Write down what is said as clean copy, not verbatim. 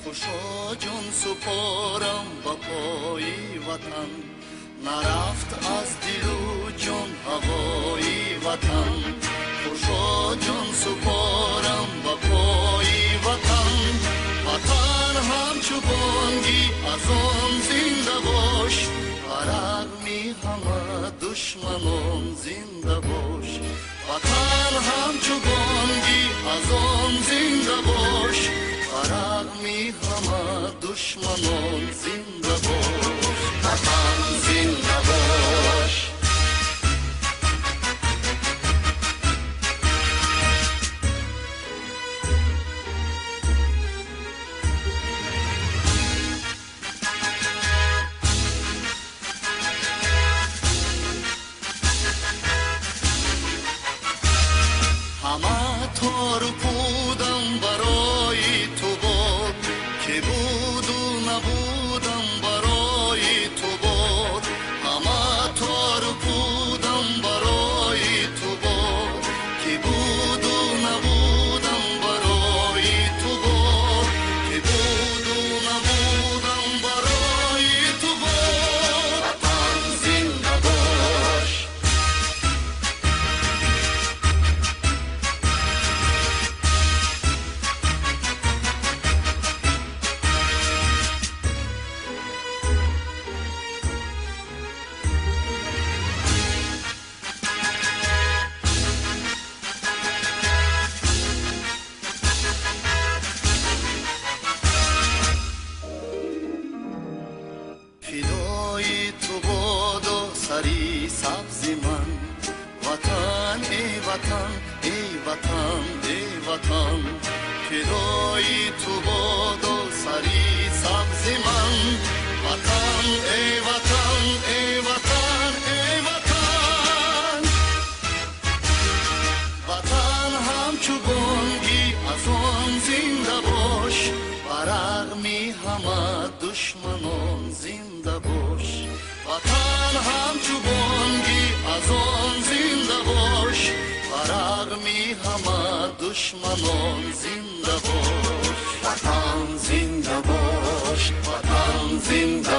Хушо ҷон супорам ба пои ватан, нарафт аз дилу ҷон ҳавои ватан. Хушо ҷон супорам ба пои ватан, ватан ҳамчу бонги аз он зинда бош, ба рағми ҳама душманон зинда бош. Ватан ҳамчу бонги аз он зинда бош, ба рағми ҳама душманон зинда бош. Ватан зинда бош. Ҳама тору пудам барои ту бод, ки буду набудам барои ту бод. Ҳама тору пудам барои ту бод, ки буду набудам барои ту бод, ки буду набудам барои ту бод. Ватан зинда бош. Фидои ту боду сари сабзи ман, ватан, эй ватан, эй ватан, эй ватан. Фидои ту боду сари сабзи ман, ватан, эй ватан, эй ватан, эй ватан. Ватан ҳамчу бонги аз он зинда бош, ба рағми ҳама душманон зинда бош. Ватан ҳамчу бонги аз он зинда бош, ба рағми ҳама душманон зинда бош. Ватан зинда бош, ватан зинда.